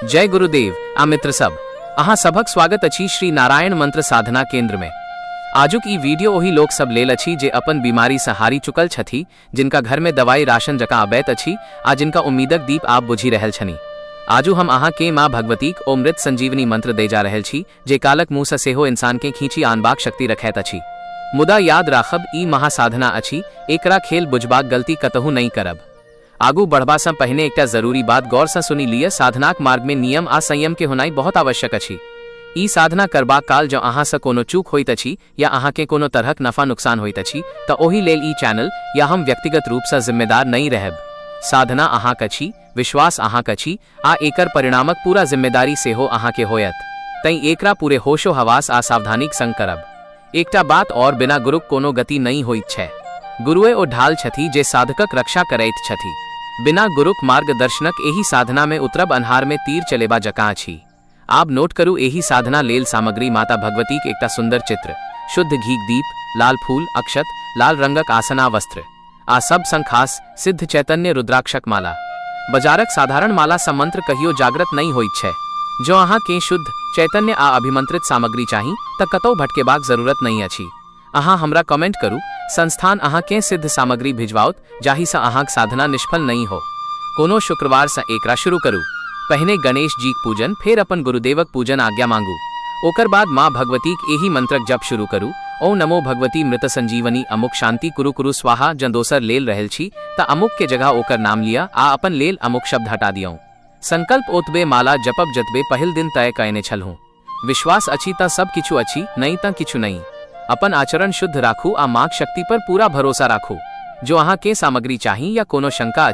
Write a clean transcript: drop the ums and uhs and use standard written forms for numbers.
जय गुरुदेव आ मित्र सब, अहाँ सभक स्वागत अछि श्री नारायण मंत्र साधना केंद्र में। आजुक ई वीडियो ओहि लोक सब लेल अछि जे अपन बीमारी सँ हारि चुकल छथि, जिनका घर में दवाई राशन जकाँ अबैत अछि आ जिनका उम्मीदक दीप आब बुझि रहल छनि। आजू हम अहाँ केँ माँ भगवतीक ओ मृत संजीवनी मंत्र दै जा रहल छी, जे कालक मुँह सँ सेहो इंसान केँ खींचि आनबाक शक्ति रखैत अछि। मुदा याद राखब, ई महासाधना अछि, एकरा खेल बुझबाक गलती कतहु नहि करब। आगू बढ़बा सँ पहिने एकटा जरूरी बात गौर सँ सुनि लिअ। साधनाक मार्ग में नियम आ संयम के होनाइ बहुत आवश्यक अछि। ई साधना करबाक काल जँ अहाँ सँ कोनो चूक होइत अछि या अहाँ केँ कोनो तरहक नफा नुकसान होइत अछि तऽ ओहि लेल ई चैनल या हम व्यक्तिगत रूप सँ जिम्मेदार नहि रहब। साधना अहाँक अछि, विश्वास अहाँक अछि आ एकर परिणामक पूरा जिम्मेदारी सेहो अहाँ के होयत। तैं एकरा पूरे होशो हवास आ सावधानीक संग करब। एकटा बात और, बिना गुरुक कोनो गति नहि होइत छै। गुरुए ओ ढाल छथि जे साधकक रक्षा करैत छथि। बिना गुरुक मार्गदर्शनक एहि साधना मे उतरब अन्हार मे तीर चलेबा जकाँ अछि। आब नोट करू एहि साधना लेल सामग्री: माता भगवतीक एकटा सुन्दर चित्र, शुद्ध घीक दीप, लाल फूल, अक्षत, लाल रंगक आसन आ वस्त्र, आ सब सं खास सिद्ध चैतन्य रुद्राक्षक माला। बाजारक साधारण माला सँ मंत्र कहियो जाग्रत नहि होइत छै। जँ अहाँ केँ शुद्ध, चैतन्य आ अभिमंत्रित सामग्री चाही तऽ कतौ भटकेबाक जरूरत नहि अछि। अहाँ हमरा कमेंट करू, संस्थान अहाँ केँ सिद्ध सामग्री भिजवाओत जाहि सँ अहाँक साधना निष्फल नहि हो। कोनो शुक्रवार सँ एकरा शुरू करू। पहिने गणेश जीक पूजन, फेर अपन गुरुदेवक पूजन आज्ञा मांगू। ओकर बाद माँ भगवतीक एहि मंत्रक जप शुरू करू, ओं नमो भगवती मृत संजीवनी अमुक शांति कुरु कुरु स्वाहा। जँ दोसर लेल रहल छी तऽ अमुक के जगह ओकर नाम लिअ आ अपन लेल अमुक शब्द हटा दियौ। संकल्प ओतबे माला जपब जतबे पहिल दिन तय कएने छलहुँ। विश्वास अछि तँ सब किछु अछि, नहि तँ किछु नहि। अपन आचरण शुद्ध राखू आ माँक शक्ति पर पूरा भरोसा राखू। जो अहाँ केँ सामग्री चाही या कोनो शंका अछि,